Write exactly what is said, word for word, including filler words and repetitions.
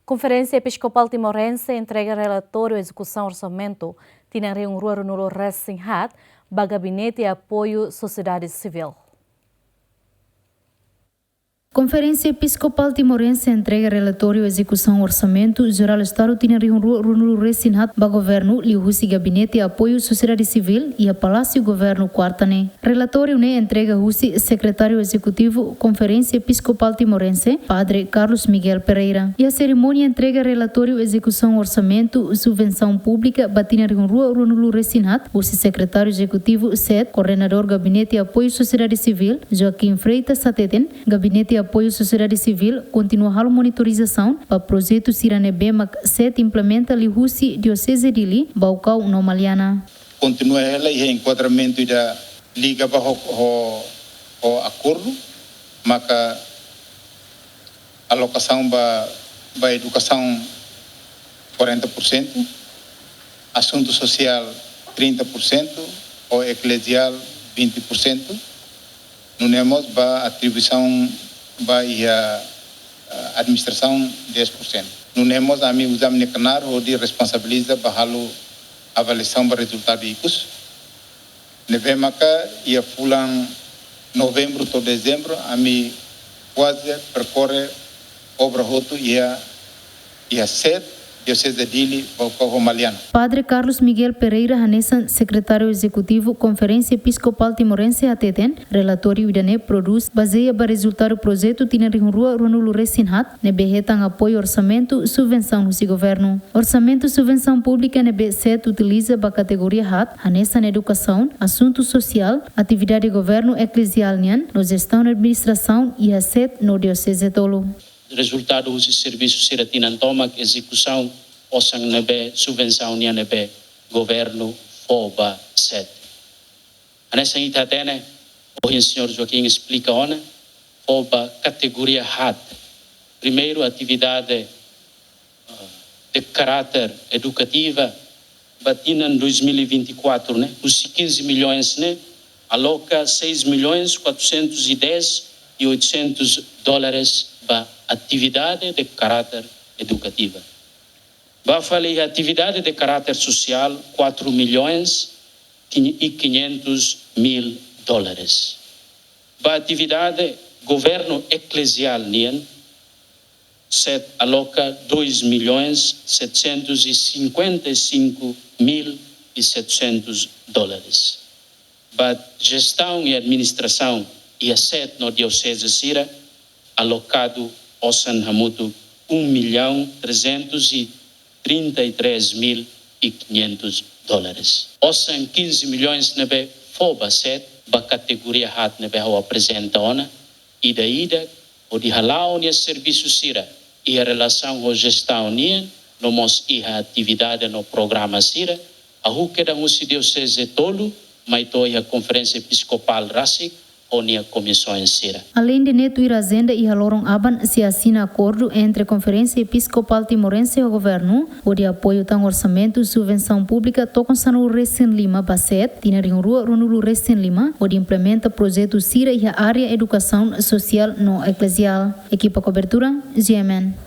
Konferénsia Episkopál Timorense entrega relatóriu ezekusaun orsamentu tinan rihun rua ruanulu resin haat ba Gabinete Apoiu Sosiedade Sivíl. Konferénsia Episkopál Timorense entrega relatóriu ezekusaun orsamentu jerál Estadu tinan rihun rua ruanulu resin haat ba governu liuhusi Gabinete Apoiu Sosiedade Sivíl iha Palásiu Governu, kuarta ne'e. Relatóriu ne'e entrega husi Sekretáriu Ezekutivu Konferénsia Episkopál Timorense, Padre Carlos Miguel Pereira. Iha serimónia entrega relatóriu ezekusaun orsamentu subvensaun públika ba tinan rihun rua ruanulu resin haat husi Sekretáriu Ezekutivu SED, Koordenadór Gabinete Apoiu Sosiedade Sivíl, Joaquim Freitas, hateten Gabinete Apoiu Sosiedade Sivíl kontinua halo monitorizasaun ba projetu sira ne'ebé mak SED implementa liuhusi Dioseze Dili, Baucau no Maliana. Kontinua hela iha enkuadramentu ida liga ba ho, ho, ho akordu, maka alokasaun ba, ba edukasaun kuarenta por sentu, asuntu sosiál trinta por sentu, ho ekleziál vinte por sentu, nune'e mós ba atribuisaun ba iha, ah, administrasaun dez por sentu. Nune'e mós ami uza ami-nia knaar hodi responsabiliza ba halo avaliasaun ba rezultadu ikus. Ne'ebé maka iha fulan novembru to'o dezembru, ami kuaze perkorre obra hotu iha, iha SED, Dioseze Dili, Baucau ho Maliana. Padre Carlos Miguel Pereira, hanesan Sekretáriu Ezekutivu Konferénsia Episkopál Timorense, hateten relatóriu ida-ne'e prodús bazeia ba rezultadu projetu tinan rihun rua ruanulu resin haat ne'ebé hetan apoiu orsamentu subvensaun husi governu. Orsamentu subvensaun públika ne'ebé SED utiliza ba kategoria haat, hanesan edukasaun, asuntu sosiál, atividade governu ekleziál nian, no jestaun administrasaun iha SED no dioseze tolu. Rezultadu husi servisu sira tinan tomak, ezekusaun osan ne'ebé, subvensaun nian ne'ebé governu fó ba SED. Hanesan ita hatene, ohin señór Joaquim esplika ona, fó ba kategoria haat. Primeiru, atividade, ah, de karáter edukativa, ba tinan dois mil e vinte e quatro ne'e, husi quinze milhões ne'e, aloka seis milhões quatrocentos e dez e oitocentos dólares ba atividade de karáter edukativa. Ba fali atividade de karáter sosiál, quatro milhões e quinhentos mil dólares. Ba atividade governu ekleziál nian, SED aloka dois milhões setecentos e cinquenta e cinco mil e setecentos dólares. Ba jestaun i administrasaun iha SED no dioseze sira, alokadu osan hamutuk um milhão trezentos e trinta e três mil e quinhentos dólares. Osan quinze milhões ne'ebé fó ba SED, ba kategoria haat ne'ebé ha'u aprezenta ona, ida-idak hodi hala'o nia servisu sira iha relasaun ho jestaun nian, no mós iha atividade no programa sira, hahú kedan husi dioseze tolu, mai to'o iha Konferénsia Episkopál rasik, ho nia komisaun sira. Aleinde ne'e, tuir ajenda, iha loron aban sei asina akordu entre Konferénsia Episkopál Timorense ho governu, hodi apoiu tan orsamentu subvensaun públika tokon sanulu resin lima ba SED, tinan rihun rua ruanulu resin lima, hodi implementa projetu sira iha área edukasaun sosiál no ekleziál. Ekipa kobertura, G M N.